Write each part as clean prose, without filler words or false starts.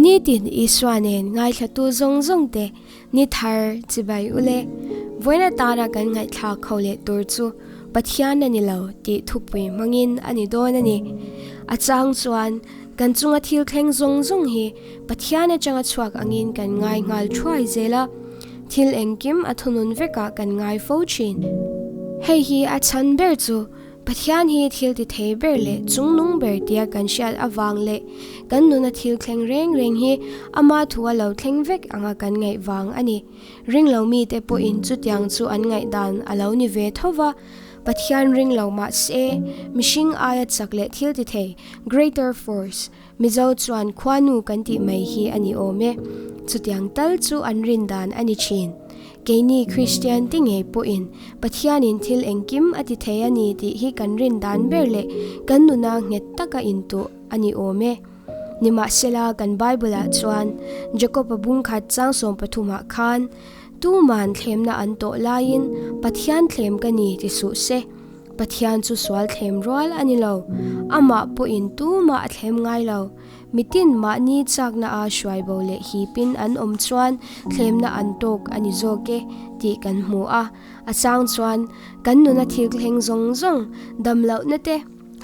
Nitin Isua nen ngaithlatu zawng zawng te ni thar chibai ule. Vawiin atana kan ngaihthlak ho leh tur chu Pathian a ni lo tih thupui hmangin a ni dawn a ni. A chang chuan kan chunga thil thleng zawng zawng hi Pathian atanga chhuak angin kan ngai nghal thuai zel a, thil engkim a thunun vekah kan ngai fo thin. Hei hi a chhan ber chu Pathian hi thil ti thei ber leh chungnung ber tia kan hriat avang leh kan nuna thil thleng reng reng hi ama thu a lo thleng vek anga kan ngaih vang a ni. Ringlo mite pawhin chutiang chu an ngaihdan a lo ni ve tho va, Pathian ringlo mahse mihring aia chak leh thil ti thei, greater force, Mizo chuan khuanu kan tih mai hi a ni awm e. Chutiang tal chu an rin dan a ni thin. Keini Kristian te ngei pawhin Pathianin thil engkim a ti thei a ni tih hi kan rin dan ber leh kan nuna nghet taka intuh a ni awm e. Nimahsela kan Bible-ah chuan Jakob-a bungkhat chang 13 ah khan, Tuman thlemna an tawh laiin Pathian thlem ka ni ti suh se. Pathian chu sual thlem rual a ni lo. Amah pawhin tumah a thlem ngai lo. Mitin mahni chakna a hruai bo leh hipin an awm chuan thlemna an tawk a ni zawk e tih kan hmu a. A chang chuan kan nuna thil thleng zawng zawng, dam lohna te,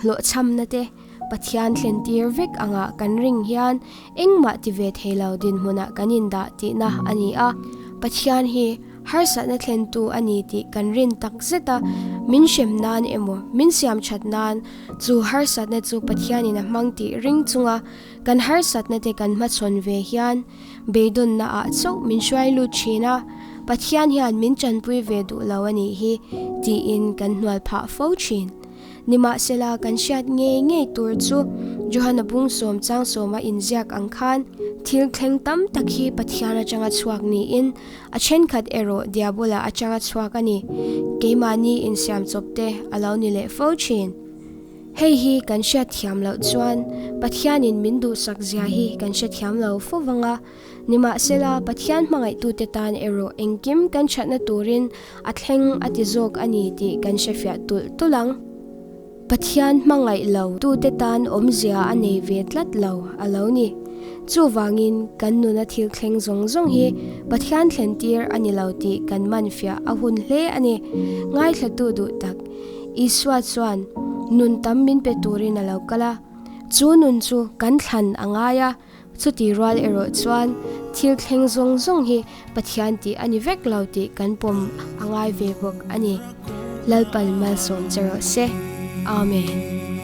hlawhchhamna te, Pathian thlen tir vek angah kan ring hian engmah ti ve thei lo dinhmunah kan indah tihna a ni a. Pathian hi Harsatna thlentu a ni tih kan rin tak zet a, min hrem nan emaw, min siam that nan chu harsatna chu Pathianin a hmang tih ring chunga kan harsatna te kan hmachhawn ve hian beidawnna ah chauh min hruai lut thin a, Pathian hian min tanpui ve duh lo a nih hi tiin kan hnual phah fo thin. Nimahsela kan hriat ngei ngei tur chu Johana bung sawm chang sawma inziak ang khan thil thleng tam tak hi Pathian atanga chhuak niin a thenkhat erawh Diabola atanga chhuak a ni. Keimahni insiam chawp te a lo ni leh fo thin. Hei hi kan hriat thiam loh chuan Pathianin min duhsak zia hi kan hrethiam lo fo vang a. Nimahsela Pathian hmangaihtute tan erawh engkim kan thatna turin a thleng a ti zawk a ni tih kan hrefiah tulh tulh ang. Pathian hmangaih lo tute tan awmzia a nei ve tlat lo a lo ni. Chuvangin kan nuna thil thleng zawng zawng hi Pathian thlen tir a ni lo tih kan man fiah a hun hle a ni. Ngaithlatu duh tak, Isua chuan nun tam min pe turin a lo kal a. Chu nun chu kan thlan a ngai a. Chuti rual erawh chuan thil thleng zawng zawng hi Pathian tih a ni vek lo tih kan pawm a ngai ve bawk a ni. Lalpan malsawm che rawh se. Amen.